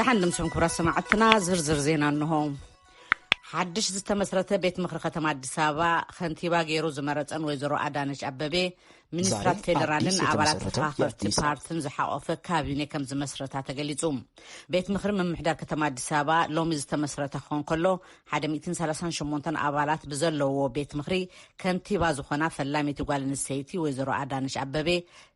ሓንድምስም ክብራት ሰማዕትና ዝርዝር ዜና እንሆ። ሓድሽ ዝተመስረተ ቤት ምኽሪ ከተማ ኣዲስ ኣበባ ከንቲባ ገይሩ ዝመረጸን ወይዘሮ ኣዳነች ኣበቤ፣ ሚኒስትራት ዛሬ ፌዴራልን ኣዲስ ኣባላት የተመሰረተው ተፋኸርቲ የአዲስ ፓርትን ዝሓቆፈ ካቢኔ ከም ዝመስረታ ተገሊጹ። ቤት ምኽሪ ምምሕዳር ከተማ ኣዲስ ኣበባ ሎሚ ዝተመስረተ ክኾን ከሎ፣ ሓደ ሚእትን ሰላሳን ሸሞንተን ኣባላት ብዘለዎ ቤት ምኽሪ ከንቲባ ዝኾና ፈላሚቲ ጓል ኣንስተይቲ ወይዘሮ ኣዳነች ኣበቤ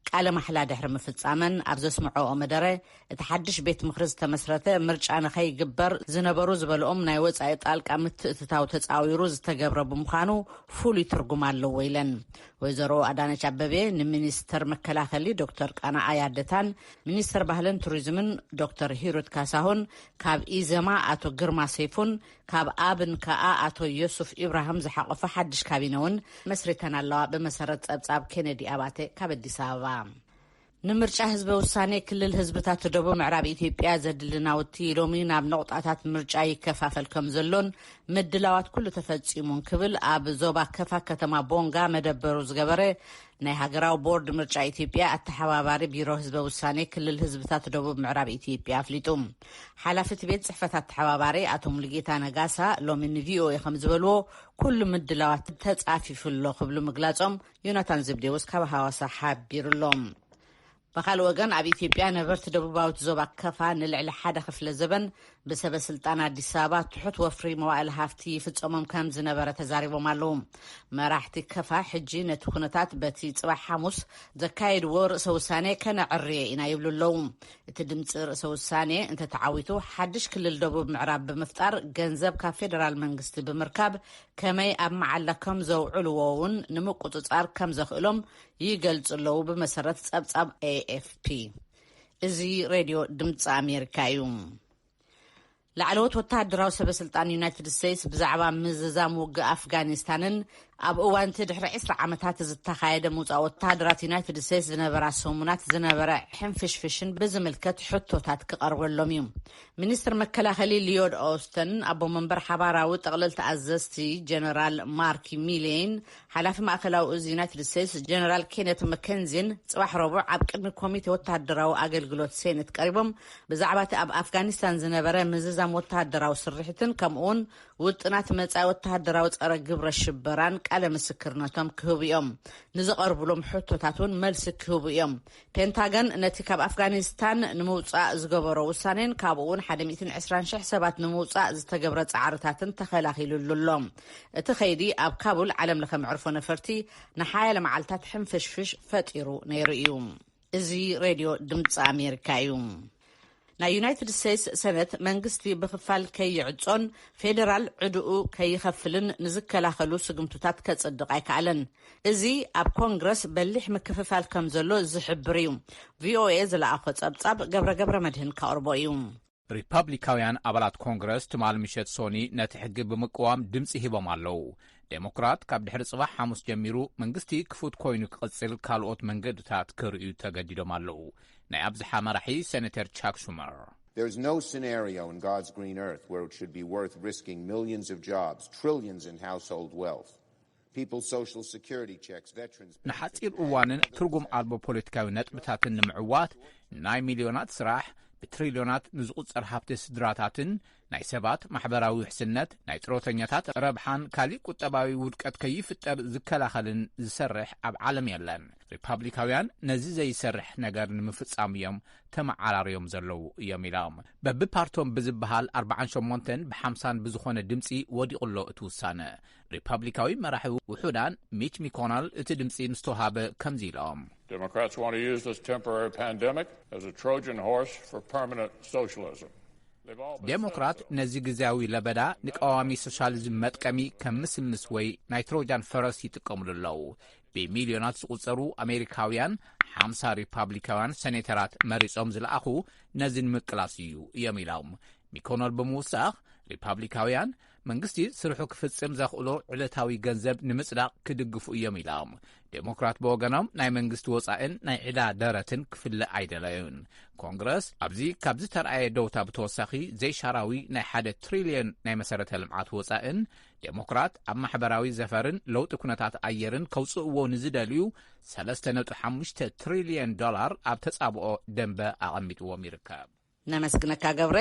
ቃለ ማሕላ ድሕሪ ምፍጻመን ኣብ ዘስምዐኦ መደረ፣ እቲ ሓድሽ ቤት ምኽሪ ዝተመስረተ ምርጫ ንኸይግበር ዝነበሩ ዝበልኦም ናይ ወጻኢ ጣልቃ ምትእትታው ተጻዊሩ ዝተገብረ ብምዃኑ ፍሉይ ትርጉም ኣለዎ ኢለን። ወይዘሮ ኣዳነች ኣበቤ ንሚኒስተር መከላኸሊ ዶክተር ቃና ኣያደታን ሚኒስተር ባህልን ቱሪዝምን ዶክተር ሂሩት ካሳሁን፣ ካብ ኢዘማ ኣቶ ግርማ ሰይፉን ካብ ኣብን ከኣ ኣቶ ዮሱፍ ኢብራሂም ዝሓቆፈ ሓድሽ ካቢነ እውን መስሪተን ኣለዋ። ብመሰረት ጸብጻብ ኬነዲ ኣባተ ካብ ኣዲስ ኣበባ። ንምርጫ ህዝበ ውሳኔ ክልል ህዝብታት ደቡብ ምዕራብ ኢትዮጵያ ዘድሊ ናውቲ ሎሚ ናብ ነቑጣታት ምርጫ ይከፋፈል ከም ዘሎን ምድላዋት ኩሉ ተፈጺሙን ክብል ኣብ ዞባ ከፋ ከተማ ቦንጋ መደበሩ ዝገበረ ናይ ሃገራዊ ቦርድ ምርጫ ኢትዮጵያ ኣተሓባባሪ ቢሮ ህዝበ ውሳኔ ክልል ህዝብታት ደቡብ ምዕራብ ኢትዮጵያ ኣፍሊጡ። ሓላፊ እቲ ቤት ጽሕፈት ኣተሓባባሪ ኣቶ ሙሉጌታ ነጋሳ ሎሚ ንቪኦኤ ከም ዝበልዎ፣ ኩሉ ምድላዋት ተጻፊፉ ኣሎ ክብሉ ምግላጾም ዮናታን ዘብዴዎስ ካብ ሃዋሳ ሓቢሩሎም። ብኻልእ ወገን፣ ኣብ ኢትዮጵያ ነበርቲ ደቡባዊት ዞባ ከፋ ንልዕሊ ሓደ ክፍለ ዘበን ብሰበ ስልጣን ኣዲስ ኣበባ ትሑት ወፍሪ መዋእል ሃፍቲ ይፍጸሞም ከም ዝነበረ ተዛሪቦም ኣለዉ። መራሕቲ ከፋ ሕጂ ነቲ ኩነታት በቲ ጽባሕ ሓሙስ ዘካየድዎ ርእሰ ውሳኔ ከነዕርዮ ኢና ይብሉ ኣለዉ። እቲ ድምፂ ርእሰ ውሳኔ እንተተዓዊቱ፣ ሓድሽ ክልል ደቡብ ምዕራብ ብምፍጣር ገንዘብ ካብ ፌደራል መንግስቲ ብምርካብ ከመይ ኣብ መዓላ ከም ዘውዕልዎ እውን ንምቁፅፃር ከም ዘኽእሎም ይገልጹ ኣለዉ፣ ብመሰረት ጸብጻብ ኤኤፍፒ። እዚ ሬድዮ ድምፂ ኣሜሪካ እዩ። ላዕለዎት ወተሃደራዊ ሰበ ስልጣን ዩናይትድ ስቴትስ ብዛዕባ ምዝዛም ውግእ ኣፍጋኒስታንን ኣብ እዋን እቲ ድሕሪ ዕስራ ዓመታት ዝተኻየደ ምውጻእ ወተሃደራት ዩናይትድ ስቴትስ ዝነበራ ሰሙናት ዝነበረ ሕንፍሽፍሽን ብዝምልከት ሕቶታት ክቐርበሎም እዩ። ሚኒስትር መከላኸሊ ሊዮድ ኦስተን፣ ኣቦ መንበር ሓባራዊ ጠቕለልቲ ኣዘዝቲ ጀነራል ማርክ ሚሌይን ሓላፊ ማእከላዊ እዝ ዩናይትድ ስቴትስ ጀነራል ኬነት መከንዚን ጽባሕ ረቡዕ ኣብ ቅድሚ ኮሚቴ ወተሃደራዊ ኣገልግሎት ሴኔት ቀሪቦም፣ ብዛዕባ እቲ ኣብ ኣፍጋኒስታን ዝነበረ ምዝዛም ወተሃደራዊ ስርሒትን ከምኡውን ውጥናት መጻኢ ወተሃደራዊ ጸረ ግብረ ሽበራን ቃለ ምስክርነቶም ክህቡ እዮም። ንዝቐርቡሎም ሕቶታት እውን መልሲ ክህቡ እዮም። ፔንታገን ነቲ ካብ ኣፍጋኒስታን ንምውጻእ ዝገበሮ ውሳኔን ካብኡ እውን ሓደ ሚእትን ዕስራን ሽሕ ሰባት ንምውጻእ ዝተገብረ ጻዕርታትን ተኸላኺሉሉ ኣሎ። እቲ ኸይዲ ኣብ ካቡል ዓለም ለኸ መዕርፎ ነፈርቲ ንሓያለ መዓልታት ሕንፍሽፍሽ ፈጢሩ ነይሩ እዩ። እዚ ሬድዮ ድምፂ ኣሜሪካ እዩ። ናይ ዩናይትድ ስቴትስ ሰነት መንግስቲ ብኽፋል ከይዕጾን ፌዴራል ዕድኡ ከይኸፍልን ንዝከላኸሉ ስግምቱታት ከጽድቕ ኣይከኣለን። እዚ ኣብ ኮንግረስ በሊሕ ምክፍፋል ከም ዘሎ ዝሕብር እዩ። ቪኦኤ ዝለኣኾ ጸብጻብ ገብረ ገብረ መድህን ከቕርቦ እዩ። ሪፐብሊካውያን ኣባላት ኮንግረስ ትማል ምሸት ሶኒ ነቲ ሕጊ ብምቅዋም ድምፂ ሂቦም ኣለዉ። ዴሞክራት ካብ ድሕሪ ጽባሕ ሓሙስ ጀሚሩ መንግስቲ ክፉት ኮይኑ ክቕጽል ካልኦት መንገድታት ክርእዩ ተገዲዶም ኣለዉ። ናይ ኣብዝሓ መራሒ ሴኔተር ቻክ ሹመር። There's no scenario in God's green earth where it should be worth risking millions of jobs, trillions in household wealth, people's social security checks, veterans benefits, ንሓጺር እዋንን ትርጉም ኣልቦ ፖለቲካዊ ነጥብታትን ንምዕዋት፣ ናይ ሚልዮናት ስራሕ፣ ብትሪልዮናት ንዝቑጸር ሃብቲ ስድራታትን ናይ ሰባት ማሕበራዊ ውሕስነት፣ ናይ ጥሮተኛታት ረብሓን ካሊእ ቁጠባዊ ውድቀት ከይፍጠር ዝከላኸልን ዝሰርሕ ኣብ ዓለም የለን። ሪፓብሊካውያን ነዚ ዘይሰርሕ ነገር ንምፍጻም እዮም ተመዓራርዮም ዘለዉ እዮም ኢሎም። በብፓርቶም ብዝበሃል ኣርባዓን ሸሞንተን ብሓምሳን ብዝኾነ ድምፂ ወዲቑ ኣሎ እቲ ውሳነ። ሪፓብሊካዊ መራሒ ውሑዳን ሚች ሚኮነል እቲ ድምፂ ምስ ተውሃበ ከምዚ ኢሎም። Democrats want to use this temporary pandemic as a Trojan horse for permanent socialism. They've all been ዴሞክራት ነዚ ግዜያዊ ለበዳ ንቀዋሚ ሶሻሊዝም መጥቀሚ ከም ምስምስ ወይ ናይ ትሮጃን ፈረስ ይጥቀምሉ ኣለዉ። ብሚልዮናት ዝቑጸሩ ኣሜሪካውያን ሓምሳ ሪፓብሊካውያን ሴኔተራት መሪጾም ዝለኣኹ ነዚ ንምቅላስ እዩ እዮም ኢሎም። ሚኮነል ብምውሳኽ፣ ሪፓብሊካውያን መንግስቲ ስርሑ ክፍጽም ዘኽእሎ ዕለታዊ ገንዘብ ንምጽዳቕ ክድግፉ እዮም ኢሎም። ዴሞክራት ብወገኖም ናይ መንግስቲ ወጻእን ናይ ዕዳ ደረትን ክፍለ ኣይደለዩን። ኮንግረስ ኣብዚ ካብ ዝተርኣየ ደውታ ብተወሳኺ ዘይሻራዊ ናይ ሓደ ትሪልዮን ናይ መሰረተ ልምዓት ወጻእን ዴሞክራት ኣብ ማሕበራዊ ዘፈርን ለውጢ ኩነታት ኣየርን ከውጽእዎ ንዝደልዩ ሰለስተ ነጥቢ ሓሙሽተ ትሪልዮን ዶላር ኣብ ተጻብኦ ደንበ ኣቐሚጥዎም ይርከብ። ነመስግነካ ገብረ።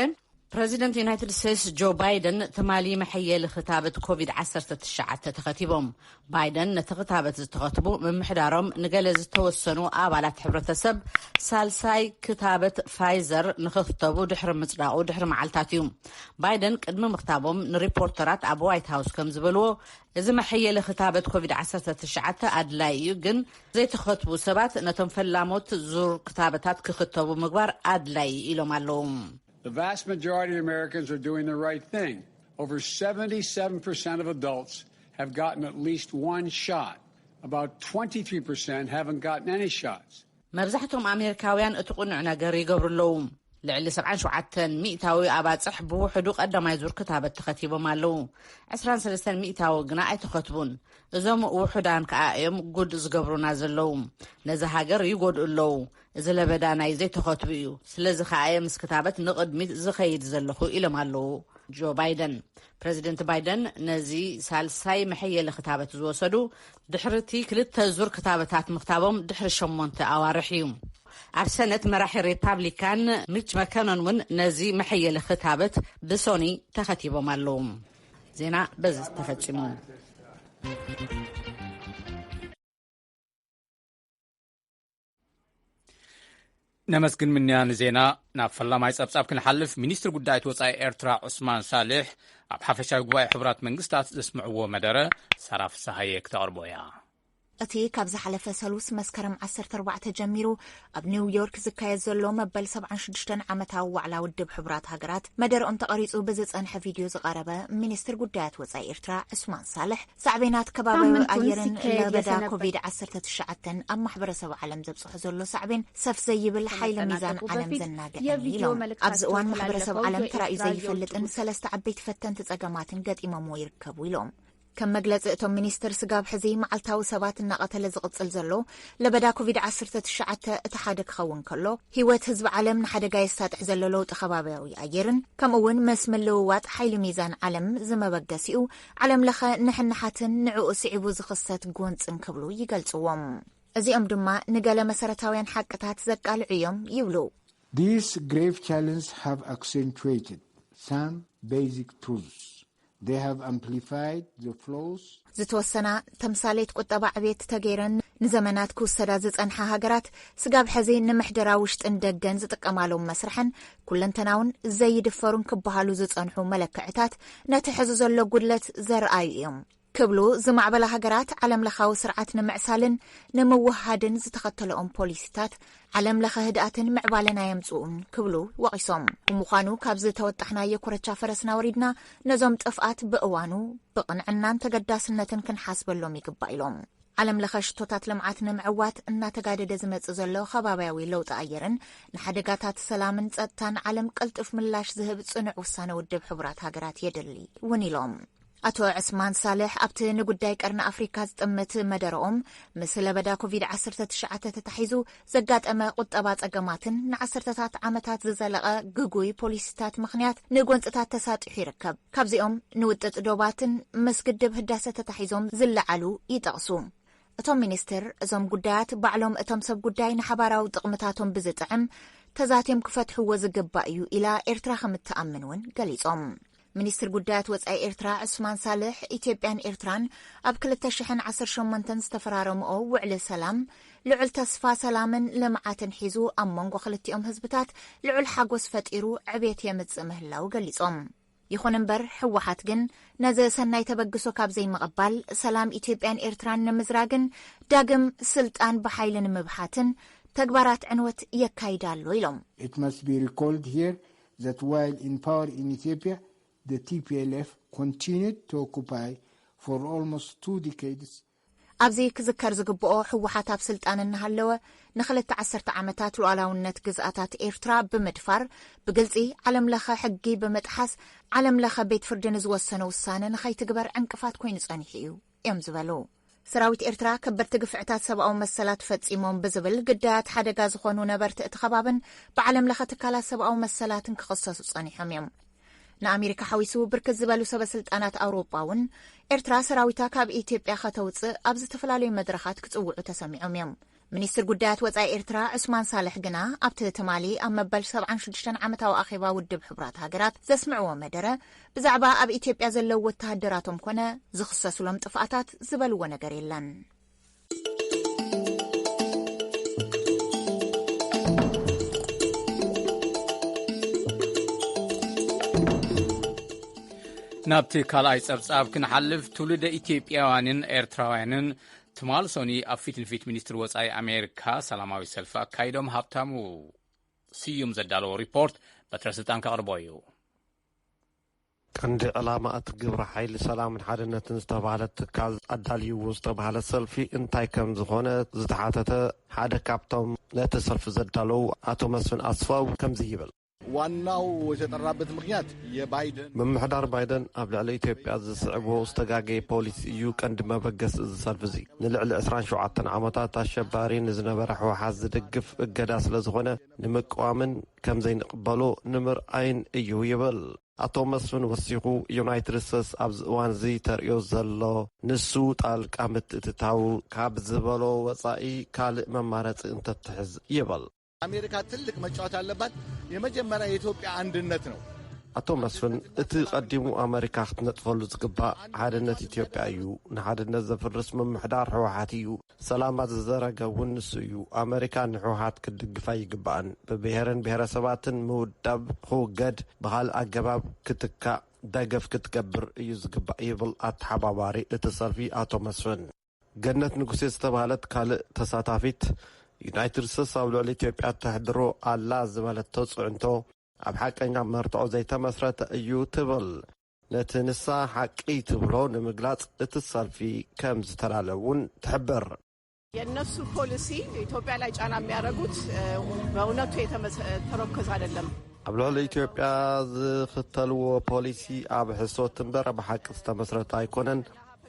ፕረዚደንት ዩናይትድ ስቴትስ ጆ ባይደን ትማሊ መሐየሊ ክታበት ኮቪድ ዓሰርተ ትሽዓተ ተኸቲቦም። ባይደን ነቲ ክታበት ዝተኸትቡ ምምሕዳሮም ንገለ ዝተወሰኑ ኣባላት ሕብረተሰብ ሳልሳይ ክታበት ፋይዘር ንኽኽተቡ ድሕሪ ምጽዳቑ ድሕሪ መዓልታት እዩ። ባይደን ቅድሚ ምኽታቦም ንሪፖርተራት ኣብ ዋይት ሃውስ ከም ዝበልዎ፣ እዚ መሐየሊ ክታበት ኮቪድ ዓሰርተ ትሽዓተ ኣድላይ እዩ፣ ግን ዘይተኸትቡ ሰባት ነቶም ፈላሞት ዙር ክታበታት ክኽተቡ ምግባር ኣድላይ ኢሎም ኣለዉ። The vast majority of Americans are doing the right thing. Over seventy-seven percent of adults have gotten at least one shot. About twenty-three percent haven't gotten any shots. መብዛሕቶም ኣሜሪካውያን እቲ ቅኑዕ ነገር ይገብሩ ኣለዉ። ልዕሊ ሰብዓን ሸውዓተን ሚእታዊ ኣባጽሕ ብውሕዱ ቀዳማይ ዙር ክታበት ተኸቲቦም ኣለዉ። ዕስራን ሰለስተን ሚእታዊ ግና ኣይተኸትቡን። እዞም ውሑዳን ከኣ እዮም ጉድ ዝገብሩና ዘለዉ። ነዚ ሃገር ይጎድኡ ኣለዉ። እዚ ለበዳ ናይ ዘይተኸትቡ እዩ። ስለዚ ከኣ እየ ምስ ክታበት ንቕድሚት ዝኸይድ ዘለኹ ኢሎም ኣለዉ ጆ ባይደን። ፕረዚደንት ባይደን ነዚ ሳልሳይ መሐየሊ ክታበት ዝወሰዱ ድሕርቲ ክልተ ዙር ክታበታት ምኽታቦም ድሕሪ ሸሞንተ ኣዋርሕ እዩ። ኣብ ሰነት መራሒ ሪፓብሊካን ሚች መከኖን እውን ነዚ መሐየሊ ክታበት ብሶኒ ተኸቲቦም ኣለዉ። ዜና በዚ ተፈጺሙ። ነመስግን ምንያ ንዜና። ናብ ፈላማይ ጸብጻብ ክንሓልፍ፣ ሚኒስትሪ ጉዳያት ወጻኢ ኤርትራ ዑስማን ሳልሕ ኣብ ሓፈሻዊ ጉባኤ ሕቡራት መንግስታት ዘስምዕዎ መደረ ሳራ ፍስሃየ ክተቕርቦ እያ። እቲ ካብ ዝሓለፈ ሰሉስ መስከረም ዓሰርተ ኣርባዕተ ጀሚሩ ኣብ ኒውዮርክ ዝካየድ ዘሎ መበል ሰብዓን ሽዱሽተን ዓመታዊ ዋዕላ ውድብ ሕቡራት ሃገራት መደረኦም ተቐሪጹ ብዝጸንሐ ቪድዮ ዝቐረበ፣ ሚኒስትር ጉዳያት ወጻኢ ኤርትራ ዑስማን ሳልሕ፣ ሳዕቤናት ከባብያዊ ኣየርን ለበዳ ኮቪድ ዓሰርተ ትሽዓተ ኣብ ማሕበረሰብ ዓለም ዘብጽሖ ዘሎ ሳዕቤን ሰፍ ዘይብል ሓይሊ ሚዛን ዓለም ዘናግዕን ኢሎም። ኣብዚ እዋን ማሕበረሰብ ዓለም ተራእዩ ዘይፈልጥን ሰለስተ ዓበይቲ ፈተንቲ ጸገማትን ገጢሞምዎ ይርከቡ ኢሎም። ከም መግለጺ እቶም ሚኒስትር፣ ስጋብ ሕዚ መዓልታዊ ሰባት እናቐተለ ዝቕጽል ዘሎ ለበዳ ኮቪድ ዓሰርተ ትሽዓተ እቲ ሓደ ክኸውን ከሎ፣ ህይወት ህዝቢ ዓለም ንሓደጋ የሳጥሕ ዘሎ ለውጢ ከባብያዊ ኣየርን ከምኡ እውን ምስ ምልውዋጥ ሓይሊ ሚዛን ዓለም ዝመበገሲኡ ዓለም ለኸ ንሕንሓትን ንዕኡ ስዒቡ ዝኽሰት ጎንጽን ክብሉ ይገልጽዎም። እዚኦም ድማ ንገለ መሰረታውያን ሓቅታት ዘቃልዑ እዮም ይብሉ። These grave challenges have accentuated some basic truths. They have amplified the flaws. ዝተወሰና ተምሳሌት ቁጠባ ዕቤት ተገይረን ንዘመናት ክውሰዳ ዝጸንሓ ሃገራት፣ ስጋብ ሕዚ ንምሕደራ ውሽጥን ደገን ዝጥቀማሎም መስርሐን ኩለንተናውን ዘይድፈሩን ክበሃሉ ዝጸንሑ መለክዕታት ነቲ ሕዚ ዘሎ ጉድለት ዘርኣዩ እዮም ክብሉ፣ ዝማዕበላ ሃገራት ዓለም ለኻዊ ስርዓት ንምዕሳልን ንምውሃድን ዝተኸተለኦም ፖሊሲታት ዓለም ለኸ ህድኣትን ምዕባለን ኣየምጽኡን ክብሉ ወቒሶም። ብምዃኑ፣ ካብ ዝተወጣሕናዮ ኮረቻ ፈረስና ወሪድና፣ ነዞም ጥፍኣት ብእዋኑ ብቕንዕናን ተገዳስነትን ክንሓስበሎም ይግባእ ኢሎም። ዓለም ለኸ ሽቶታት ልምዓት ንምዕዋት እናተጋደደ ዝመጽእ ዘሎ ከባብያዊ ለውጢ ኣየርን ንሓደጋታት ሰላምን ጸጥታን ዓለም ቅልጡፍ ምላሽ ዝህብ ጽኑዕ ውሳነ ውድብ ሕቡራት ሃገራት የድሊ እውን ኢሎም። ኣቶ ዕስማን ሳልሕ ኣብቲ ንጉዳይ ቀርኒ ኣፍሪካ ዝጥምት መደረኦም፣ ምስ ለበዳ ኮቪድ ዓሰርተ ትሽዓተ ተታሒዙ ዘጋጠመ ቁጠባ ጸገማትን ንዓሰርተታት ዓመታት ዝዘለቐ ግጉይ ፖሊሲታት ምኽንያት ንጎንጽታት ተሳጢሑ ይርከብ። ካብዚኦም ንውጥጥ ዶባትን ምስ ግድብ ህዳሰ ተታሒዞም ዝለዓሉ ይጠቕሱ። እቶም ሚኒስትር፣ እዞም ጉዳያት ባዕሎም እቶም ሰብ ጉዳይ ንሓባራዊ ጥቕምታቶም ብዝጥዕም ተዛትዮም ክፈትሕዎ ዝግባእ እዩ ኢላ ኤርትራ ከም እትኣምን እውን ገሊጾም። ሚኒስትር ጉዳያት ወጻኢ ኤርትራ ዑስማን ሳልሕ፣ ኢትዮጵያን ኤርትራን ኣብ ክልተ ሽሕን ዓሰርተ ሸሞንተን ዝተፈራረምኦ ውዕሊ ሰላም፣ ልዑል ተስፋ ሰላምን ልምዓትን ሒዙ ኣብ መንጎ ክልቲኦም ህዝብታት ልዑል ሓጎስ ፈጢሩ ዕቤት የምጽእ ምህላው ገሊጾም። ይኹን እምበር፣ ህወሓት ግን ነዚ ሰናይ ተበግሶ ካብ ዘይምቕባል፣ ሰላም ኢትዮጵያን ኤርትራን ንምዝራግን ዳግም ስልጣን ብሓይሊ ንምብሓትን ተግባራት ዕንወት የካይድ ኣሎ ኢሎም። It must be recalled here that while in power in Ethiopia, the T P L F continued to occupy for almost two decades ኣብዚ ክዝከር ዝግብኦ፣ ህወሓት ኣብ ስልጣን እናሃለወ ንኽልተ ዓሰርተ ዓመታት ሉዓላውነት ግዝኣታት ኤርትራ ብምድፋር፣ ብግልጺ ዓለም ለኸ ሕጊ ብምጥሓስ፣ ዓለም ለኸ ቤት ፍርዲ ንዝወሰኖ ውሳነ ንኸይትግበር ዕንቅፋት ኮይኑ ጸኒሑ እዩ እዮም ዝበሉ። ሰራዊት ኤርትራ ከበድቲ ግፍዕታት ሰብኣዊ መሰላት ፈጺሞም ብዝብል ግዳያት ሓደጋ ዝኾኑ ነበርቲ እቲ ከባብን ብዓለም ለኸ ትካላት ሰብኣዊ መሰላትን ክኽሰሱ ጸኒሖም እዮም። ንኣሜሪካ ሓዊሱ ብርክት ዝበሉ ሰበ ስልጣናት ኣውሮጳ እውን ኤርትራ ሰራዊታ ካብ ኢትዮጵያ ከተውፅእ ኣብ ዝተፈላለዩ መድረኻት ክፅውዑ ተሰሚዖም እዮም። ሚኒስትር ጉዳያት ወጻኢ ኤርትራ ዑስማን ሳልሕ ግና ኣብቲ ትማሊ ኣብ መበል ሰብዓን ሽዱሽተን ዓመታዊ ኣኼባ ውድብ ሕቡራት ሃገራት ዘስምዕዎ መደረ፣ ብዛዕባ ኣብ ኢትዮጵያ ዘለዉ ወተሃደራቶም ኮነ ዝኽሰሱሎም ጥፍኣታት ዝበልዎ ነገር የለን። ናብቲ ካልኣይ ጸብጻብ ክንሓልፍ፣ ትውልደ ኢትዮጵያውያንን ኤርትራውያንን ትማል ሶኒ ኣብ ፊት ንፊት ሚኒስትር ወጻኢ ኣሜሪካ ሰላማዊ ሰልፊ ኣካይዶም። ሃብታሙ ስዩም ዘዳለዎ ሪፖርት በትረ ስልጣን ከቕርቦ እዩ። ቀንዲ ዕላማ እቲ ግብረ ሓይሊ ሰላምን ሓድነትን ዝተባህለ ትካል ኣዳልይዎ ዝተባህለ ሰልፊ እንታይ ከም ዝኾነ ዝተሓተተ ሓደ ካብቶም ነቲ ሰልፊ ዘዳለዉ ኣቶ መስፍን ኣስፋው ከምዚ ይብል። ዋናው የተጠራበት ምክንያት የባይደን ምምሕዳር ባይደን ኣብ ልዕሊ ኢትዮጵያ ዝስዕቦ ዝተጋገየ ፖሊሲ እዩ ቀንዲ መበገሲ እዚ ሰልፊ እዚ። ንልዕሊ ዕስራን ሸውዓተን ዓመታት ኣሸባሪ ንዝነበረ ህወሓት ዝድግፍ እገዳ ስለ ዝኾነ ንምቅዋምን ከም ዘይንቕበሎ ንምርኣይን እዩ ይብል። ኣቶ መስፍን ወሲኹ፣ ዩናይትድ ስቴትስ ኣብዚ እዋን እዚ ተርእዮ ዘሎ ንሱ ጣልቃ ምትእትታው ካብ ዝበሎ ወጻኢ ካልእ መማረጺ እንተትሕዝ ይብል። ኣሜሪካ ትልቅ መጫወት ያለባት የመጀመሪያ የኢትዮጵያ አንድነት ነው። ኣቶ መስፍን፣ እቲ ቀዲሙ ኣመሪካ ክትነጥፈሉ ዝግባእ ሓድነት ኢትዮጵያ እዩ። ንሓድነት ዘፍርስ ምምሕዳር ህወሓት እዩ። ሰላማ ዝዘረገ እውን ንሱ እዩ። ኣመሪካ ንህወሓት ክትድግፍ ኣይግባእን። ብብሄርን ብሄረሰባትን ምውዳብ ክውገድ፣ ብኻልእ ኣገባብ ክትካእ ደገፍ ክትገብር እዩ ዝግባእ ይብል ኣተሓባባሪ እቲ ሰልፊ ኣቶ መስፍን። ገነት ንጉሴ ዝተባህለት ካልእ ተሳታፊት፣ ዩናይትድ ስቴትስ ኣብ ልዕሊ ኢትዮጵያ ተሕድሮ ኣላ ዝበለቶ ጽዕንቶ ኣብ ሓቀኛ መርትዖ ዘይተመስረተ እዩ ትብል። ነቲ ንሳ ሓቂ ትብሎ ንምግላጽ እቲ ሰልፊ ከም ዝተዳለ እውን ትሕብር። የእነሱ ፖሊሲ ኢትዮጵያ ላይ ጫና የሚያደርጉት በእውነቱ የተመሰ- ተረኮዝ አይደለም። ኣብ ልዕሊ ኢትዮጵያ ዝኽተልዎ ፖሊሲ ኣብ ሕሶት እምበር ኣብ ሓቂ ዝተመስረተ ኣይኮነን።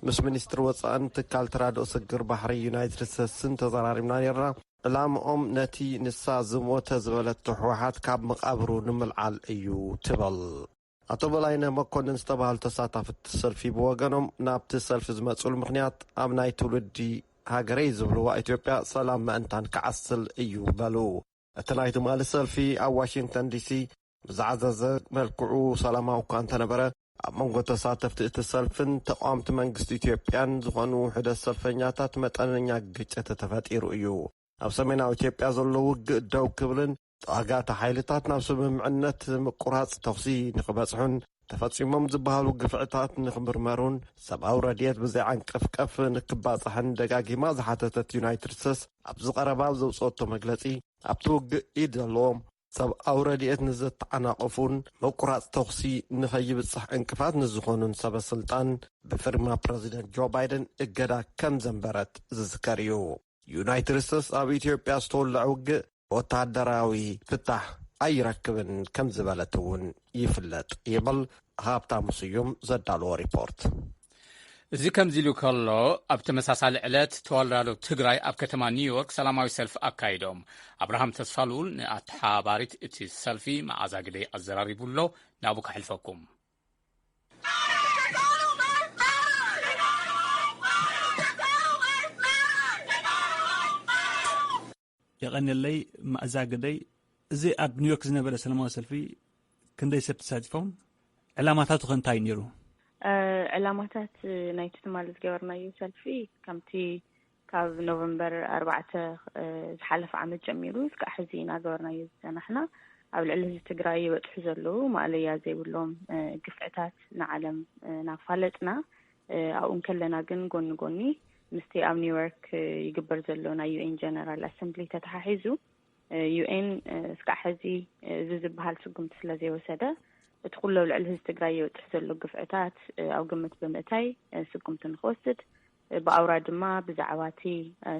ምስ ሚኒስትሪ ወጻእን ትካል ተራድኦ ስግር ባሕሪ ዩናይትድ ስቴትስን ተዘራሪብና ነርና። ዕላምኦም ነቲ ንሳ ዝሞተ ዝበለቶ ህወሓት ካብ መቓብሩ ንምልዓል እዩ ትብል። ኣቶ በላይነህ መኮንን ዝተባህሉ ተሳታፍቲ ሰልፊ ብወገኖም ናብቲ ሰልፊ ዝመጽሉ ምኽንያት ኣብ ናይ ትውልዲ ሃገረይ ዝብልዋ ኢትዮጵያ ሰላም ምእንታን ክዓስል እዩ በሉ። እቲ ናይ ትማሊ ሰልፊ ኣብ ዋሽንግተን ዲሲ ብዝዓዘዘ መልክዑ ሰላማዊ እኳ እንተነበረ፣ ኣብ መንጎ ተሳተፍቲ እቲ ሰልፍን ተቃወምቲ መንግስቲ ኢትዮጵያን ዝኾኑ ውሑዳት ሰልፈኛታት መጠነኛ ግጭት ተፈጢሩ እዩ። ኣብ ሰሜናዊ ኢትዮጵያ ዘሎ ውግእ ደው ክብልን ተዋጋእቲ ሓይልታት ናብ ስምምዕነት ምቁራጽ ተኹሲ ንኽበጽሑን ተፈጺሞም ዝበሃሉ ግፍዕታት ንኽምርመሩን ሰብኣዊ ረድኤት ብዘይዓንቀፍቀፍ ንክባጻሕን ደጋጊማ ዝሓተተት ዩናይትድ ስቴትስ፣ ኣብዚ ቀረባ ኣብ ዘውጽኦቶ መግለጺ፣ ኣብቲ ውግእ ኢድ ዘለዎም ሰብኣዊ ረድኤት ንዘተዓናቐፉን ምቁራጽ ተኹሲ ንኸይብጻሕ ዕንቅፋት ንዝኾኑን ሰበ ስልጣን ብፊርማ ፕረዚደንት ጆ ባይደን እገዳ ከም ዘንበረት ዝዝከር እዩ። ዩናይትድ ስቴትስ ኣብ ኢትዮጵያ ዝተወልዐ ውግእ ወተሃደራዊ ፍታሕ ኣይረክብን ከም ዝበለት እውን ይፍለጥ ይብል ሃብታሙ ስዩም ዘዳለዎ ሪፖርት። እዚ ከምዚ ኢሉ ከሎ፣ ኣብ ተመሳሳሊ ዕለት ተወላዶ ትግራይ ኣብ ከተማ ኒውዮርክ ሰላማዊ ሰልፊ ኣካይዶም። ኣብርሃም ተስፋልኡል ንኣተሓባባሪት እቲ ሰልፊ መዓዛ ግደይ ኣዘራሪቡ ኣሎ። ናብኡ ከሕልፈኩም። የቐንየለይ መኣዛ ግደይ። እዚ ኣብ ኒውዮርክ ዝነበረ ሰላማዊ ሰልፊ ክንደይ ሰብ ተሳቲፎም? ዕላማታቱ ከ እንታይ እዩ ነይሩ? ዕላማታት ናይቲ ትማሊ ዝገበርናዮ ሰልፊ ከምቲ ካብ ኖቨምበር ኣርባዕተ ዝሓለፈ ዓመት ጀሚሩ እስካዕ ሕዚ እናገበርናዮ ዝፀናሕና ኣብ ልዕሊ ህዝቢ ትግራይ ይበፅሑ ዘለዉ ማእለያ ዘይብሎም ግፍዕታት ንዓለም እናፋለጥና ኣብኡ እንከለና ግን ጎኒ ጎኒ ምስቲ ኣብ ኒውዮርክ ይግበር ዘሎ ናይ ዩኤን ጀነራል ኣሰምብሊ ተተሓሒዙ ዩኤን እስካዕ ሕዚ እዚ ዝበሃል ስጉምቲ ስለ ዘይወሰደ እቲ ኩሉ ኣብ ልዕሊ ህዝቢ ትግራይ ይበፅሕ ዘሎ ግፍዕታት ኣብ ግምት ብምእታይ ስጉምቲ ንክወስድ ብኣውራ ድማ ብዛዕባ እቲ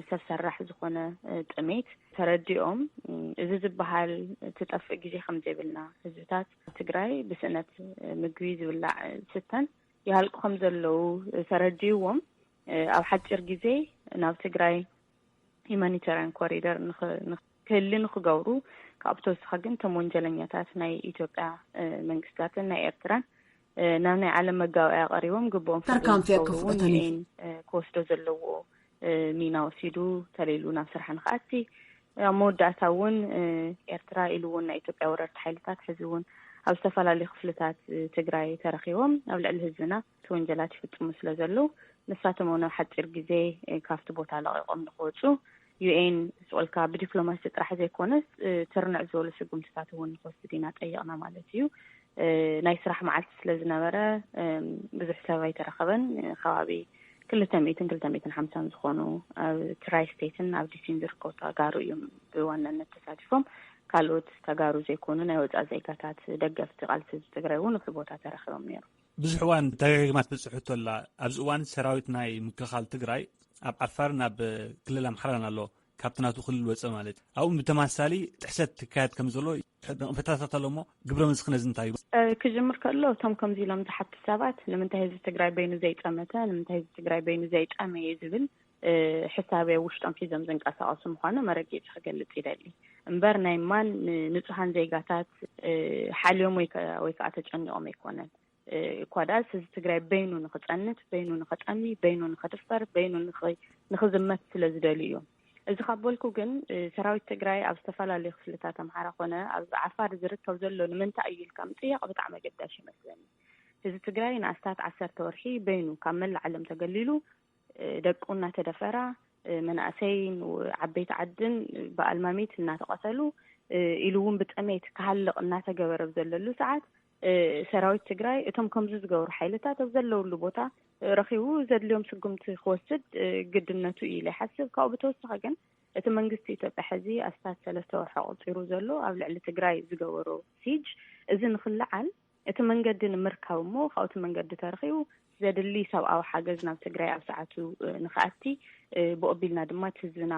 ሰብ ሰራሕ ዝኾነ ጥሜት ተረዲኦም እዚ ዝበሃል ትጠፍእ ግዜ ከም ዘይብልና ህዝብታት ትግራይ ብስእነት ምግቢ ዝብላዕ ዝስተን ይሃልቁ ከም ዘለዉ ተረዲእዎም ኣብ ሓፂር ግዜ ናብ ትግራይ ሂማኒታርያን ኮሪደር ክህሊ ንክገብሩ ካብኡ ተወሳኺ ግን እቶም ወንጀለኛታት ናይ ኢትዮጵያ መንግስታትን ናይ ኤርትራን ናብ ናይ ዓለም መጋበእያ ቀሪቦም ግብኦም ፍርዲ ንክገብሩ እውን ዩኤን ክወስዶ ዘለዎ ሚና ወሲዱ ተለይሉ ናብ ስራሕ ንክኣቲ፣ ኣብ መወዳእታ እውን ኤርትራ ኢሉ እውን ናይ ኢትዮጵያ ወረርቲ ሓይልታት ሕዚ እውን ኣብ ዝተፈላለዩ ክፍልታት ትግራይ ተረኪቦም ኣብ ልዕሊ ህዝብና እቲ ወንጀላት ይፍፅሙ ስለ ዘለዉ፣ ንሳቶም እውን ኣብ ሓፂር ግዜ ካብቲ ቦታ ለቒቖም ንክወፁ ዩ ኤን ዝፅወልካ ብዲፕሎማሲ ጥራሕ ዘይኮነስ ትርንዕ ዝበሉ ስጉምትታት እውን ንክወስድ ኢና ጠይቕና ማለት እዩ። ናይ ስራሕ መዓልቲ ስለ ዝነበረ ብዙሕ ሰብ ኣይተረኸበን። ከባቢ ክልተ ሚእትን ክልተ ሚእትን ሓምሳን ዝኾኑ ኣብ ትራይ ስቴትን ኣብ ዲሲን ዝርከቡ ተጋሩ እዮም ብዋናነት ተሳቲፎም። ካልኦት ተጋሩ ዘይኮኑ ናይ ወፃኢ ዜጋታት ደገፍቲ ቃልሲ ህዝቢ ትግራይ እውን ኣብቲ ቦታ ተረኺቦም ነይሮም። ብዙሕ እዋን ተደጋጊማ ትበፅሕ ሕቶ ኣላ። ኣብዚ እዋን ሰራዊት ናይ ምክልኻል ትግራይ ኣብ ዓፋርን ኣብ ክልል ኣምሓራን ኣሎ፣ ካብቲ ናቱ ክልል ወፀ ማለት እዩ። ኣብኡ ብተመሳሳሊ ጥሕሰት ትካየድ ከም ዘሎ ነቕፈታታት ኣሎ እሞ ግብረ መልስኺ ነዚ እንታይ እዩ? ክጅምር ከሎ እቶም ከምዚ ኢሎም ዝሓቱ ሰባት ንምንታይ ህዝቢ ትግራይ በይኑ ዘይጠመተ፣ ንምንታይ ህዝቢ ትግራይ በይኑ ዘይጠመየ ዝብል ሕሳብ ውሽጦም ሒዞም ዝንቀሳቐሱ ምዃኑ መረጊፂ ክገልፅ ይደሊ። እምበር ናይ ማን ንፁሃን ዜጋታት ሓልዮም ወይ ከዓ ተጨኒቖም ኣይኮነን። እኳ ደኣስ ህዝቢ ትግራይ በይኑ ንክፀንት፣ በይኑ ንክጠሚ፣ በይኑ ንክድፈር፣ በይኑ ንክዝመት ስለ ዝደልዩ እዮም። እዚ ካብ በልኩ ግን ሰራዊት ትግራይ ኣብ ዝተፈላለዩ ክፍልታት ኣምሓራ ኮነ ኣብ ዓፋር ዝርከብ ዘሎ ንምንታይ እዩ ኢልካ ምጥያቕ ብጣዕሚ ኣገዳሽ ይመስለኒ። ህዝቢ ትግራይ ንኣስታት ዓሰርተ ወርሒ በይኑ ካብ መላእ ዓለም ተገሊሉ ደቁ እናተደፈራ መናእሰይን ዓበይቲ ዓድን ብኣልማሚት እናተቐተሉ ኢሉ እውን ብጥሜት ክሃልቕ እናተገበረ ብዘለሉ ሰዓት ሰራዊት ትግራይ እቶም ከምዚ ዝገብሩ ሓይልታት ኣብ ዘለውሉ ቦታ ረኺቡ ዘድልዮም ስጉምቲ ክወስድ ግድነቱ እዩ ኢለ ይሓስብ። ካብኡ ብተወሳኺ ግን እቲ መንግስቲ ኢትዮጵያ ሕዚ ኣስታት ሰለስተ ወርሒ ኣቑፂሩ ዘሎ ኣብ ልዕሊ ትግራይ ዝገበሮ ሲጅ እዚ ንክልዓል እቲ መንገዲ ንምርካብ እሞ ካብቲ መንገዲ ተረኺቡ ዘድሊ ሰብኣዊ ሓገዝ ናብ ትግራይ ኣብ ሰዓቱ ንክኣቲ ብኦቢልና ድማ እቲ ህዝብና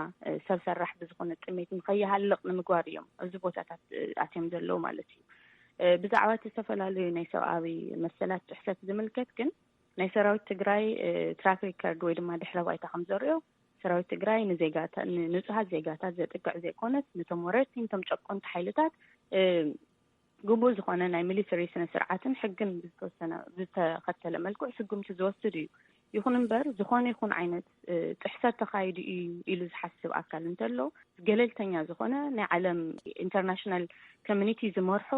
ሰብ ሰራሕ ብዝኾነ ጥሜት ንኸይሃልቕ ንምግባር እዮም ኣብዚ ቦታታት ኣትዮም ዘለዉ ማለት እዩ። ብዛዕባ እቲ ዝተፈላለዩ ናይ ሰብኣዊ መሰላት ጥሕሰት ዝምልከት ግን ናይ ሰራዊት ትግራይ ትራክ ሪከርድ ወይ ድማ ድሕረ ባይታ ከም ዘርእዮ ሰራዊት ትግራይ ንዜጋታ ንንጹሃት ዜጋታት ዘጥቅዕ ዘይኮነስ ነቶም ወረርቲ ነቶም ጨቆንቲ ሓይልታት ግቡእ ዝኾነ ናይ ሚሊተሪ ስነ ስርዓትን ሕግን ዝተወሰነ ዝተኸተለ መልክዑ ስጉምቲ ዝወስድ እዩ። ይኹን እምበር ዝኾነ ይኹን ዓይነት ጥሕሰት ተኻይዱ እዩ ኢሉ ዝሓስብ ኣካል እንተሎ ገለልተኛ ዝኾነ ናይ ዓለም ኢንተርናሽናል ኮሚኒቲ ዝመርሖ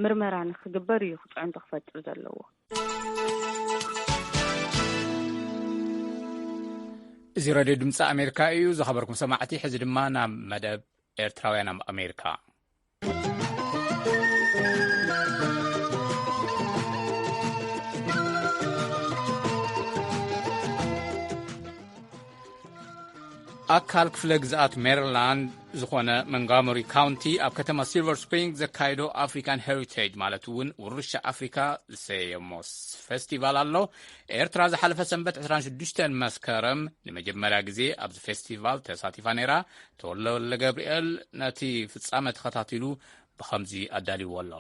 ምርመራ ንክግበር እዩ ክፅዕንቶ ክፈጥር ዘለዎ። እዚ ሬድዮ ድምፂ ኣሜሪካ እዩ። ዝኸበርኩም ሰማዕቲ፣ ሕዚ ድማ ናብ መደብ ኤርትራውያን ኣብ ኣሜሪካ። ኣካል ክፍለ ግዝኣት ሜሪላንድ ዝኾነ መንጋሞሪ ካውንቲ ኣብ ከተማ ሲልቨር ስፕሪንግ ዘካየዶ ኣፍሪካን ሄሪቴጅ ማለት እውን ውርሻ ኣፍሪካ ዝሰየሞ ፌስቲቫል ኣሎ። ኤርትራ ዝሓለፈ ሰንበት ዕስራን ሽዱሽተን መስከረም ንመጀመርያ ግዜ ኣብዚ ፌስቲቫል ተሳቲፋ ነይራ። ተወልደ ወልደ ገብርኤል ነቲ ፍጻመ ተኸታቲሉ ብኸምዚ ኣዳልይዎ ኣሎ።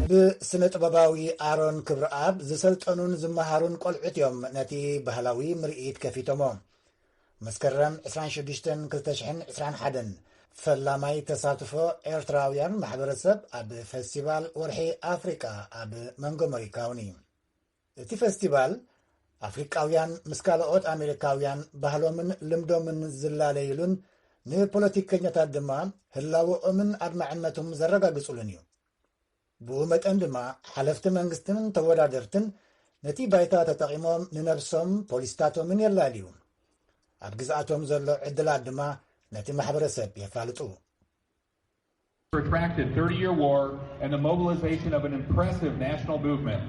ብስነ ጥበባዊ ኣሮን ክብረኣብ ዝሰልጠኑን ዝመሃሩን ቆልዑት እዮም ነቲ ባህላዊ ምርኢት ከፊቶሞ። መስከረም ዕስራን ሽዱሽተን ክልተ ሽሕን ዕስራን ሓደን ፈላማይ ተሳትፎ ኤርትራውያን ማሕበረሰብ ኣብ ፈስቲቫል ወርሒ ኣፍሪቃ ኣብ መንጎመሪ ካውኒ። እቲ ፈስቲቫል ኣፍሪቃውያን ምስ ካልኦት ኣሜሪካውያን ባህሎምን ልምዶምን ዝላለይሉን ንፖለቲከኛታት ድማ ህላወኦምን ኣድማዕነቶም ዘረጋግጹሉን እዩ። ብኡ መጠን ድማ ሓለፍቲ መንግስትን ተወዳደርትን ነቲ ባይታ ተጠቒሞም ንነብሶም ፖሊስታቶምን የላልዩ። ኣብ ግዝኣቶም ዘሎ ዕድላት ድማ ነቲ ማሕበረሰብ የፋልጡ። Protracted thirty-year war and the mobilization of an impressive national movement.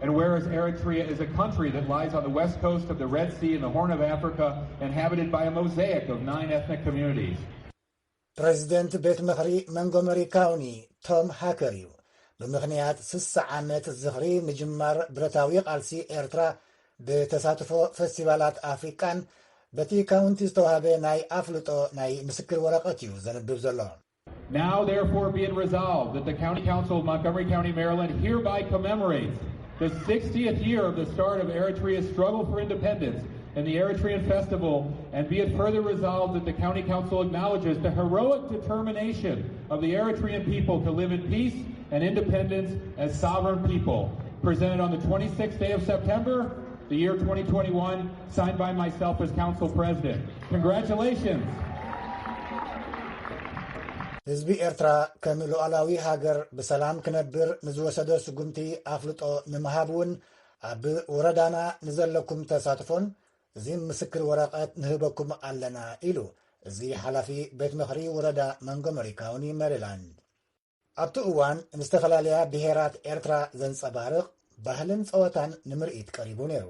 And whereas Eritrea is a country that lies on the west coast of the Red Sea in the Horn of Africa, inhabited by a mosaic of nine ethnic communities. ፕሬዚደንት ቤት ምኽሪ መንጎመሪ ካውኒ ቶም ሃከር እዩ። ብምኽንያት ስሳ ዓመት ዝኽሪ ምጅማር ብረታዊ ቃልሲ ኤርትራ ብተሳትፎ ፈስቲቫላት ኣፍሪቃን በቲ ካውንቲ ዝተዋህበ ናይ ኣፍልጦ ናይ ምስክር ወረቐት እዩ ዘንብብ ዘሎ። Now therefore be it resolved that the County Council of Montgomery County, Maryland hereby commemorates the sixtieth year of the start of Eritrea's struggle for independence and the Eritrean festival, and be it further resolved that the County Council acknowledges the heroic determination of the Eritrean people to live in peace and independence as sovereign people. Presented on the twenty-sixth day of September, the year twenty twenty-one, signed by myself as Council President. Congratulations. ህዝቢ ኤርትራ ከም ሉዓላዊ ሃገር ብሰላም ክነብር ንዝወሰዶ ስጉምቲ ኣፍልጦ ንምሃብ እውን ኣብ ወረዳና ንዘለኩም ተሳትፎን እዚ ምስክር ወረቐት ንህበኩም ኣለና ኢሉ እዚ ሓላፊ ቤት ምኽሪ ወረዳ መንጎመሪ ካውኒ መሪላንድ። ኣብቲ እዋን ንዝተፈላለያ ብሄራት ኤርትራ ዘንጸባርቕ ባህልን ጸወታን ንምርኢት ቀሪቡ ነይሩ።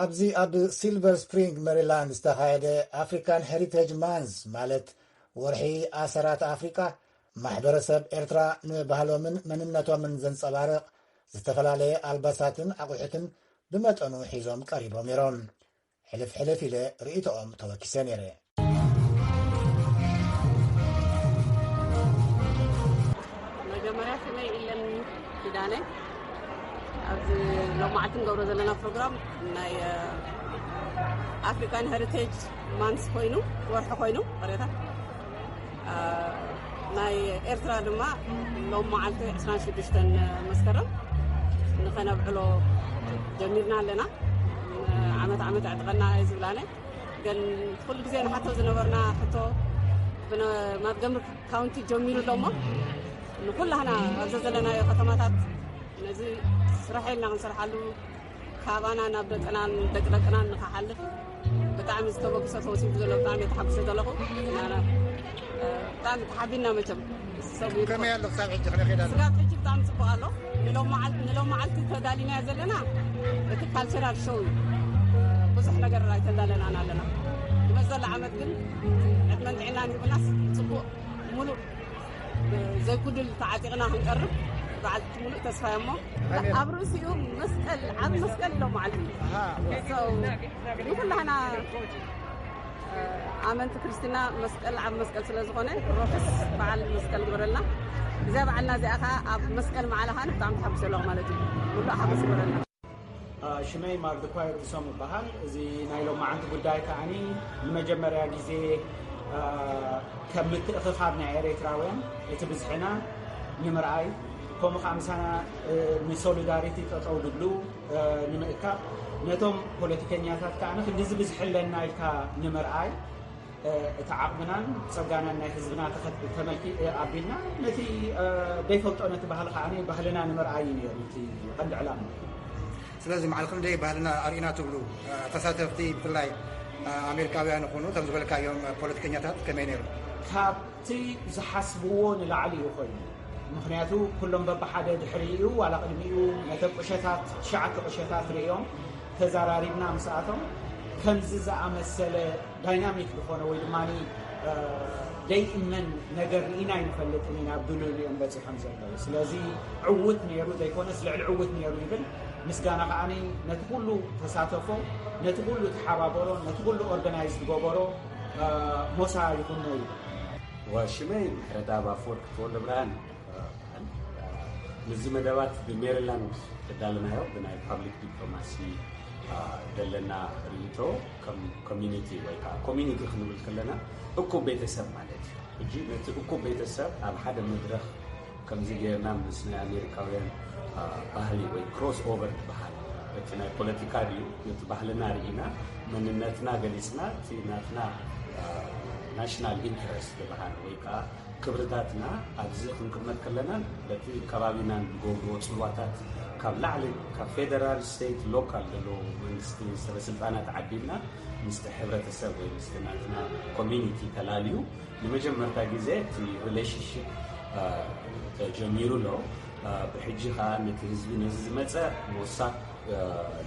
ኣብዚ ኣብ ሲልቨር ስፕሪንግ ሜሪላንድ ዝተኻየደ ኣፍሪካን ሄሪቴጅ ማንስ ማለት ወርሒ ኣሰራት ኣፍሪካ ማሕበረሰብ ኤርትራ ንባህሎምን መንነቶምን ዘንጸባርቕ ዝተፈላለየ ኣልባሳትን ኣቑሑትን ብመጠኑ ሒዞም ቀሪቦም ነይሮም። ሕልፍ ሕልፍ ኢለ ርእይቶኦም ተወኪሰ ነይረ። መጀመርያ ስመይ ኢለን ኪዳነ። ኣብዚ ሎማዓልቲ ንገብሮ ዘለና ፕሮግራም ናይ ኣፍሪካን ሄሪቴጅ ማንስ ኮይኑ፣ ወርሒ ኮይኑ፣ ቅሬታ ናይ ኤርትራ ድማ ሎም መዓልቲ ዕስራን ሽዱሽተን መስከረም ንኸነብዕሎ ጀሚርና ኣለና። ዓመት ዓመት ኣዕጥቀና እዩ ዝብላነ። ግን ኩሉ ግዜ ንሓቶ ዝነበርና ሕቶ ብነ-፣ ማትገምር ካውንቲ ጀሚሩ ኣሎ እሞ ንኩላህና ኣብዚ ዘለናዮ ከተማታት ነዚ ስራሕ ኢልና ክንሰርሓሉ ካባና ናብ ደቅናን ደቂ ደቅናን ንክሓልፍ ብጣዕሚ ዝተበግሰ ተወሲዱ ዘሎ ብጣዕሚ ተሓጉሰ ዘለኹ። ብጣዕሚ ተሓቢና መቸም። ከመይ ኣሎ ክሳብ ሕጂ ክነኸዳ? ስጋብ ሕጂ ብጣዕሚ ጽቡቕ ኣሎ። ንሎም መዓልቲ ተዳሊናዮ ዘለና እቲ ካልቸራል ሾው እዩ። ብዙሕ ነገር ኣይተዳለናን ኣለና። ዝመጽእ ዘሎ ዓመት ግን ዕድመን ጥዕናን ይሁብናስ ጽቡቕ ሙሉእ ዘይጉድል ተዓጢቕና ክንቀርብ በዓል ሙሉእ ተስፋ እሞ ኣብ ርእሲኡ መስቀል ዓብ መስቀል ኢሎም መዓልቲ ንኩላህና ኣመንቲ ክርስትና መስቀል ዓብ መስቀል ስለ ዝኾነ ሮክስ በዓል መስቀል ግበረልና። እዚኣ በዓልና እዚኣ ከዓ ኣብ መስቀል መዓላ ከዓ ብጣዕሚ ተሓጉሰ ኣለኹ ማለት እዩ። ሙሉእ ሓጎስ ግበረልና። ሽመይ ማርድኳይ ርሶም ይበሃል። እዚ ናይ ሎማዓንቲ ጉዳይ ከዓኒ ንመጀመርያ ግዜ ከም ምትእኽኻብ ናይ ኤርትራውያን እቲ ብዝሕና ንምርኣይ ከምኡ ከዓ ምሳና ንሶሊዳሪቲ ጠጠው ድብሉ ንምእካብ ነቶም ፖለቲከኛታት ከዓ ክንዲዚ ብዝሒ ኣለና ኢልካ ንምርኣይ እቲ ዓቕምናን ጸጋናን ናይ ህዝብና ተመልኪ ኣቢልና ነቲ ደይፈልጦ ነቲ ባህሊ ከዓ ባህልና ንምርኣይ እዩ ነይሩ እቲ ቀንዲ ዕላማ። ስለዚ መዓል ክንደይ ባህልና ኣርኢና ትብሉ ተሳተፍቲ ብፍላይ ኣሜሪካውያን ይኹኑ ከም ዝበልካዮም ፖለቲከኛታት ከመይ ነይሩ? ካብ እቲ ዝሓስብዎ ንላዕሊ እዩ ኮይኑ። ምኽንያቱ ኩሎም በብሓደ ድሕሪኡ ዋላ ቅድሚኡ ነተን ቁሸታት ትሽዓተ ቁሸታት ርእዮም ተዘራሪብና ምስኣቶም ከምዚ ዝኣመሰለ ዳይናሚክ ዝኾነ ወይ ድማ ደይእመን ነገር ርኢና ኣይንፈልጥን ኢና ኣብ ድሉል እዮም በፂሖም ዘለዉ። ስለዚ ዕውት ነይሩ ዘይኮነስ ልዕሊ ዕውት ነይሩ ይብል። ምስጋና ከዓ ነቲ ኩሉ ተሳተፎ፣ ነቲ ኩሉ ተሓባበሮ፣ ነቲ ኩሉ ኦርጋናይዝ ዝገበሮ ሞሳ ይኹኖ ይብል። ሽመይ ምሕረተኣብ ኣፈወርቂ ተወልደብርሃን ይበሃል። እዚ መደባት ብሜሪላንድ እዳለናዮ ብናይ ፓብሊክ ዲፕሎማሲ ዘለና ርእይቶ፣ ከም ኮሚኒቲ ወይ ከዓ ኮሚኒቲ ክንብል ከለና እኩብ ቤተሰብ ማለት እዩ። ሕጂ ነቲ እኩብ ቤተሰብ ኣብ ሓደ መድረኽ ከምዚ ጌርና ምስ ናይ ኣሜሪካውያን ባህሊ ወይ ክሮስ ኦቨር ትበሃል፣ እቲ ናይ ፖለቲካ ድዩ፣ ነቲ ባህልና ርኢና መንነትና ገሊፅና፣ እቲ ናትና ናሽናል ኢንትረስት ዝበሃል ወይ ከዓ ክብርታትና ኣብዚ ክንቅመጥ ከለና በቲ ከባቢና ንገብርዎ ፅልዋታት ካብ ላዕሊ ካብ ፌደራል፣ ስቴት፣ ሎካል ዘለዉ መንግስቲ ሰበስልጣናት ዓዲምና ምስቲ ሕብረተሰብ ወይ ምስቲ ናትና ኮሚኒቲ ተላልዩ ንመጀመርታ ግዜ እቲ ሪሌሽንሽፕ ተጀሚሩ ኣሎ። ብሕጂ ከዓ ነቲ ህዝቢ ነዚ ዝመፀ ሞሳክ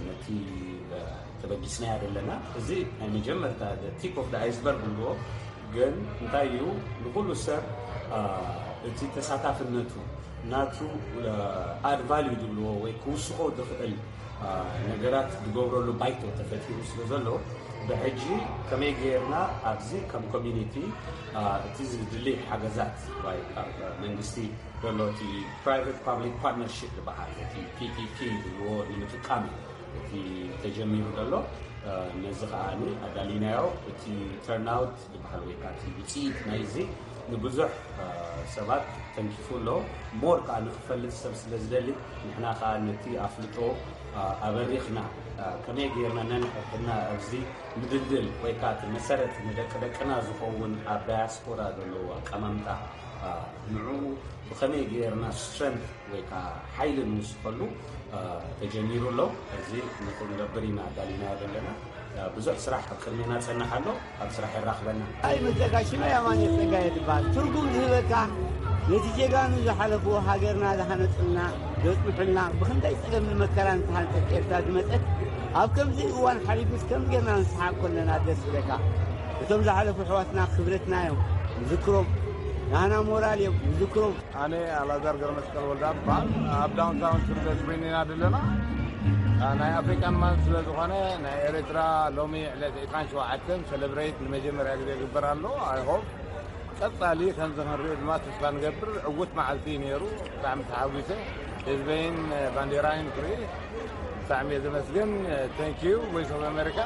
ነቲ ተበጊስናዮ ዘለና። እዚ ናይ መጀመርታ ቲፕ ኦፍ ኣይስበርግ ንብሎ። ግን እንታይ እዩ ንኩሉ ሰብ እቲ ተሳታፍነቱ ናቱ ኣድ ቫልዩ ዝብልዎ ወይ ክውስኮ ዝኽእል ነገራት ዝገብረሉ ባይቶ ተፈጢሩ ስለ ዘሎ ብሕጂ ከመይ ገይርና ኣብዚ ከም ኮሚኒቲ እቲ ዝድሊ ሓገዛት መንግስቲ ዘሎ እቲ ፕራይቨት ፓብሊክ ፓርትነርሽፕ ዝበሃል እቲ ፒፒፒ ዝብልዎ ንምጥቃም እዩ እቲ ተጀሚሩ ዘሎ። ነዚ ከዓ ኣዳሊናዮ። እቲ ተርናውት ዝበሃል ወይ ከዓ እቲ ውፅኢት ናይዚ ንብዙሕ ሰባት ተንኪፉ ኣሎ። ሞር ከዓ ንክፈልጥ ሰብ ስለ ዝደሊ ንሕና ከዓ ነቲ ኣፍልጦ ኣበሪኽና ከመይ ገይርና ነንሕድሕድና ኣብዚ ምድልድል ወይ ከዓ እቲ መሰረት ንደቂ ደቅና ዝኸውን ኣብ ዳያስፖራ ዘለዎ ኣቀማምጣ ንዕኡ ብኸመይ ገይርና ስትረንት ወይ ከዓ ሓይሊ ንውስኸሉ ተጀሚሩ ኣሎ። እዚ ንክንገብር ኢና ኣዳሊናዮ ዘለና። ብዙሕ ስራሕ ኣብ ቅድሜና ፀንሕ ኣሎ። ኣብ ስራሕ የራኽበና። ኣይ መፀጋ ሽመይ ኣማን ፀጋ ይትበሃል። ትርጉም ዝህበካ ነቲ ጀጋኑ ዝሓለፍዎ ሃገርና ዝሃነፁልና ዘፅንሑልና ብክንደይ ፀገም ንመከራ ንዝሃነፀት ኤርትራ ዝመፀት ኣብ ከምዚ እዋን ሓሊፉስ ከም ጌርና ንስሓቅ ከለና ደስ ዝብለካ። እቶም ዝሓለፉ ኣሕዋትና ክብረትና እዮም ንዝክሮም። ናህና ሞራል እዮም ንዝክሮም። ኣነ ኣላዛር ገረመስቀል ወልዳ እበሃል። ኣብ ዳውንታውን ስርዘ ስዊን ኢና ዘለና። ናይ ኣፍሪካን ማን ስለ ዝኾነ ናይ ኤርትራ ሎሚ ዕለት ዕስራን ሸውዓተን ሰለብሬት ንመጀመርያ ግዜ ይግበር ኣሎ። ኣይ ሆፕ ቀጻሊ ከምዚ ክንሪኦ ድማ ተስፋ ንገብር። ዕዉት መዓልቲ እዩ ነይሩ። ብጣዕሚ ተሓጒሰ። ህዝበይን ባንዴራይን ክርኢ ብጣዕሚ እየ ዘመስግን። ቴንክ ዩ ቮይስ ኦፍ ኣሜሪካ።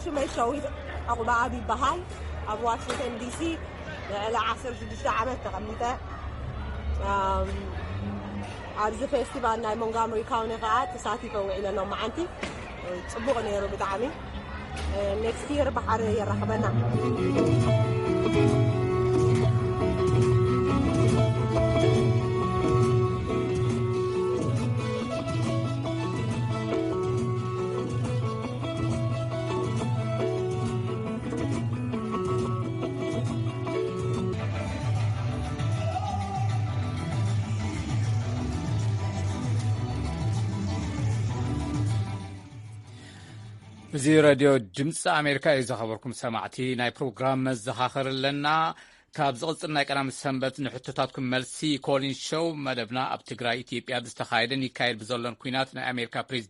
ሽመይ ሸዊት ዕቑባኣብ ይበሃል። ኣብ ዋሽንግተን ዲሲ ንዕሊ ዓሰርተ ሽዱሽተ ዓመት ተቐሚጠ። ኣብዚ ፌስቲቫል ናይ ሞንጋምሪ ካውኒ ከዓ ተሳቲፈ ውዒለ ሎመዓንቲ። ፅቡቕ ነይሩ ብጣዕሚ። ኔክስት ይር ብሓር የራኽበና። እዚ ረድዮ ድምፂ ኣሜሪካ እዩ። ዝኸበርኩም ሰማዕቲ ናይ ፕሮግራም መዘኻኸር ኣለና። ካብ ዝቕፅል ናይ ቀዳም ሰንበት ንሕቶታትኩም መልሲ ኮሊን ሾው መደብና ኣብ ትግራይ ኢትዮጵያ ብዝተኻየደን ይካየድ ብዘሎን ኩናት ናይ ኣሜሪካ ፕሬዚደንት